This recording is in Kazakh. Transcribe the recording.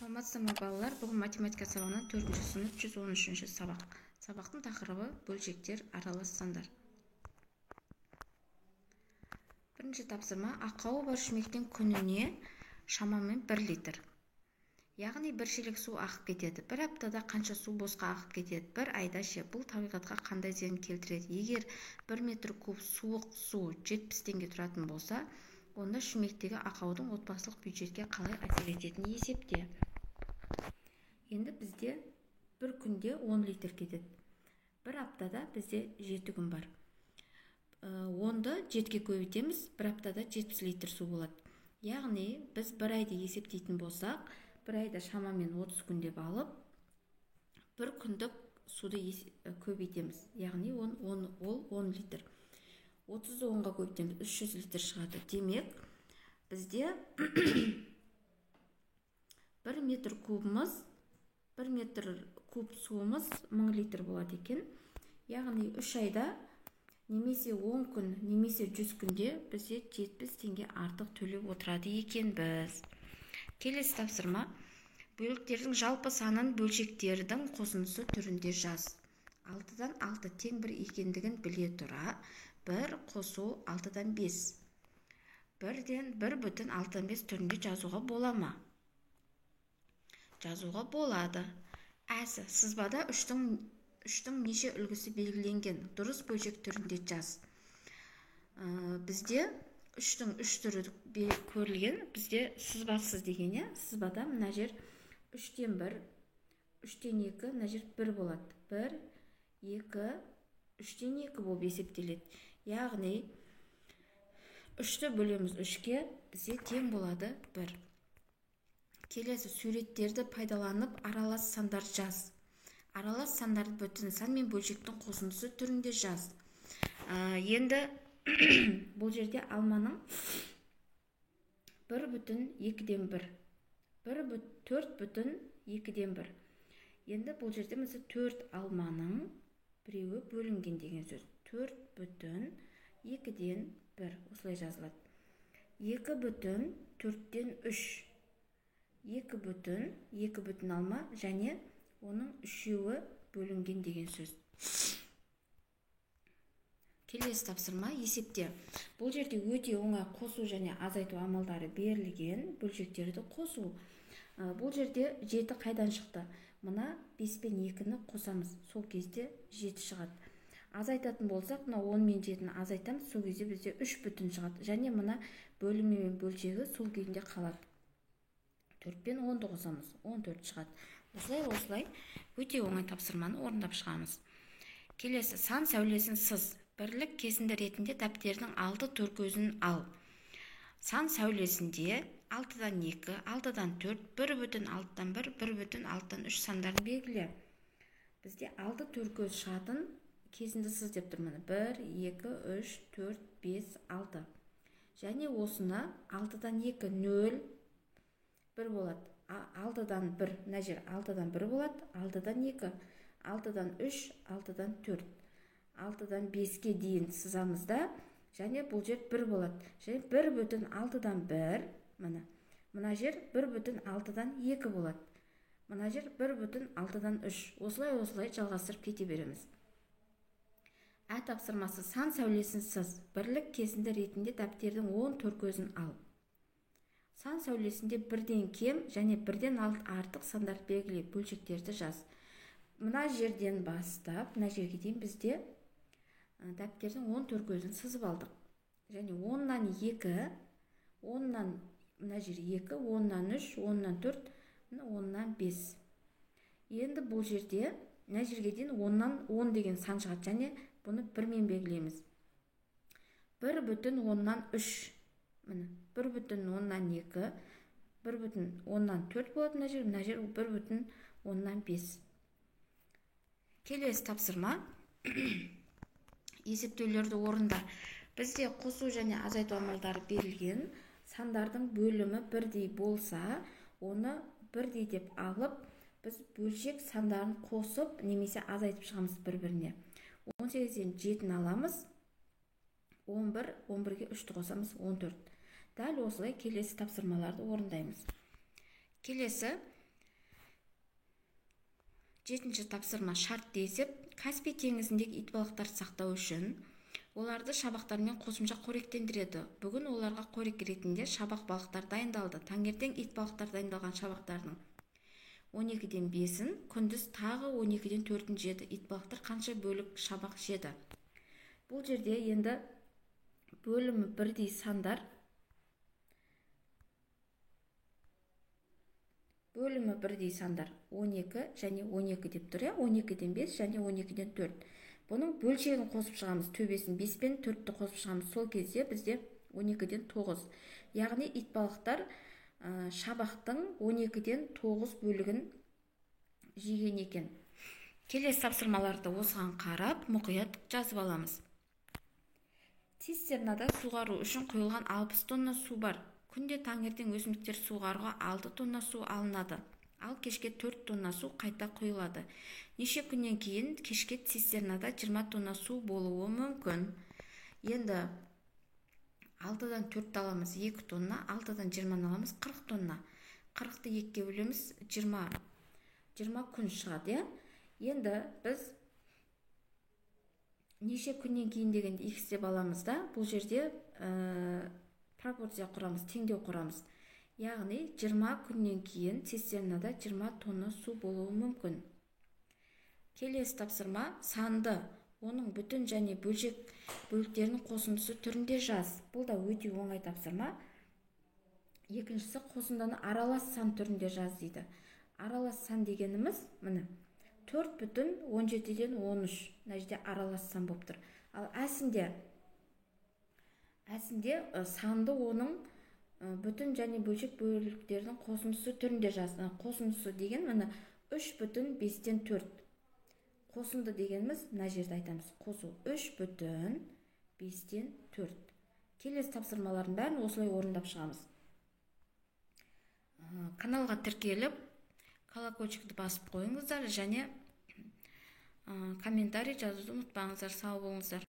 Саламатсыздар ма, балалар! Бүгін математика сабағынан 4 сынып, 113 сабақ. Сабақтың тақырыбы: бөлшектер, аралас сандар. Бірінші тапсырма: ақауы бар шүмектен күніне шамамен 1 литр, яғни бір шелек су ағып кетеді. Бір аптада қанша су босқа ағып кетеді? Бір айда ше? Бұл табиғатқа қандай зиян келтіреді? Егер 1 метр куб суық су 70 теңге тұратын болса, онда шүмектегі ақаудың отбасылық бюджетке қалай әсер ететінін есепте. Енді бізде бір күнде 10 литр кетеді. Бір аптада бізде 7 күн бар. 10-ды 7-ге көбейтеміз, бір аптада 70 литр су болады. Яғни біз бір айды есептейтін болсақ, бір айда шамамен 30 күн деп алып, бір күндік суды көбейтеміз. Яғни ол 10 литр. 30-ды 10-ға көбейтеміз, 300 литр шығады. Демек, бізде 1 метр кубымыз, 1 метр куб суымыз 1000 литр болады екен. Яғни 3 айда немесе 10 күн, немесе 100 күнде бізде 70 теңге артық төлеп отырады екенбіз. Келесі тапсырма: бөліктердің жалпы санын бөлшектердің қосындысы түрінде жаз. 6-дан 6 тең 1 екендігін біле тұра, 1 қосу 6-дан 5. 1-ден 1 бүтін 6-дан 5 түрінде жазуға бола ма? Жазуға болады. Әсі, сызбада үштің неше үлгісі белгіленген? Дұрыс бөлшек түрінде жаз. Бізде үштің үш түрі көрілген. Бізде сызбасыз деген, иә? Сызбада мына жер үштен бір, үштен екі, мына жер бір болады. Бір, екі, үштен екі болып есептеледі. Яғни үшті бөлеміз үшке, бізде тең болады бір. Келесі: суреттерді пайдаланып, аралас сандар жаз. Аралас сандарды бүтін сан мен бөлшектің қосындысы түрінде жаз. Енді бұл жерде алманың бір бүтін екіден бір, бір төрт бүтін екіден бір. Енді бұл жерде, мысалы, төрт алманың біреуі бөлінген деген сөз. Төрт бүтін екіден бір осылай жазылады. Екі бүтін төрттен үш, екі бүтін, екі бүтін алма және оның үшеуі бөлінген деген сөз. Келесі тапсырма: есепте. Бұл жерде өте оңай қосу және азайту амалдары берілген. Бөлшектерді қосу. Бұл жерде жеті қайдан шықты? Мына бес пен екіні қосамыз, сол кезде жеті шығады. Азайтатын болсақ, мына 10 мен жетіні азайтамыз, сол кезде бізде үш бүтін шығады және мына бөлімі мен бөлшегі сол күйінде қалады. Төрт пен 10-ды қосамыз, 14 шығады. Осылай, осылай өте оңай тапсырманы орындап шығамыз. Келесі: сан сәулесін сыз. Бірлік кесінді ретінде дәптердің алты төркөзін ал. Сан сәулесінде алтыдан екі, алтыдан төрт, бір бүтін алтыдан бір, бір бүтін алтыдан үш сандарын белгіле. Бізде алты төркөз шығатын кесінді сыз деп тұр. Міне, бір, екі, үш, төрт, бес, алты. Және осыны алтыдан екі, нөл, бір болады. Алтыдан бір, мына жер алтыдан бір болады, алтыдан екі, алтыдан үш, алтыдан төрт, алтыдан беске дейін сызамыз да, және бұл жер бір болады және бір бүтін алтыдан бір. Міне, мына жер бір бүтін алтыдан екі болады, мына жер бір бүтін алтыдан үш. Осылай, осылай жалғастырып кете береміз. Ә тапсырмасы: сан сәулесін сыз. Бірлік кесінді ретінде дәптердің 10 төркөзін ал. Сан сәулесінде бірден кем және бірден артық сандарды белгіле, бөлшектерді жаз. Мына жерден бастап мына жерге дейін бізде дәптердің 10 төркөзін сызып алдық. Және оннан екі, оннан, мына жер екі, оннан үш, оннан төрт, мына оннан бес. Енді бұл жерде мына жерге дейін оннан 10 деген сан шығады және бұны бірмен белгілейміз. Бір бүтін оннан үш, міне, бір бүтін оннан екі, бір бүтін оннан төрт болады мына жер, мына жер бір бүтін оннан бес. Келесі тапсырма: есептеулерді орында. Бізде қосу және азайту амалдары берілген. Сандардың бөлімі бірдей болса, оны бірдей деп алып, біз бөлшек сандарын қосып немесе азайтып шығамыз бір біріне. 18-ден 7-ні аламыз, 11, 11-ге 3-ті қосамыз, 14. Дәл осылай келесі тапсырмаларды орындаймыз. Келесі Жетінші тапсырма, шартты есеп. Каспий теңізіндегі итбалықтарды сақтау үшін оларды шабақтармен қосымша қоректендіреді. Бүгін оларға қорек ретінде шабақ балықтар дайындалды. Таңертең итбалықтар дайындалған шабақтардың 12-ден 5-ін, күндіз тағы 12-ден 4-ін жеді. Итбалықтар қанша бөлік шабақ жеді? Бұл жерде енді бөлімі бірдей сандар. Бөлімі бірдей сандар 12 және 12 деп тұр, 12-ден 5 және 12-ден 4. Бұның бөлшегін қосып шығамыз, төбесін 5 пен 4-ті қосып шығамыз. Сол кезде бізде 12-ден 9. Яғни итбалықтар шабақтың 12-ден 9 бөлігін жеген екен. Келесі тапсырмаларды осыған қарап мұқият жазып аламыз. Цистернада суғару үшін құйылған 60 тонна су бар. Күнде таңертең өсімдіктер суғаруға 6 тонна су алынады, ал кешке 4 тонна су қайта құйылады. Неше күннен кейін кешке цистернада 20 тонна су болуы мүмкін? Енді 6-дан 4-ті аламыз, 2 тонна, 6-дан 20-ны аламыз, 40 тонна. 40-ты 2-ге бөлеміз, 20 күн шығады, иә? Енді біз неше күннен кейін дегенде x деп аламыз да, бұл жерде пропорция құрамыз, теңдеу құрамыз. Яғни 20 күннен кейін цистернада 20 тонна су болуы мүмкін. Келесі тапсырма, санды оның бүтін және бөлшек бөліктерінің қосындысы түрінде жаз. Бұл да өте оңай тапсырма. Екіншісі, қосындыны аралас сан түрінде жаз дейді. Аралас сан дегеніміз міне 4,17-ден 13. Мына жерде аралас сан болып тұр. Ал әсінде санды оның бүтін және бөлшек бөліктердің қосындысы түрінде жаз. Қосындысы деген міне 3,5-тен 4. Қосынды дегеніміз мына жерде айтамыз. Қосу 3,5-тен 4. Келесі тапсырмалардың бәрін осылай орындап шығамыз. Каналға тіркеліп, колокольчикті басып қойыңыздар және комментарий жазуды ұмытпаңыздар. Сау болыңыздар.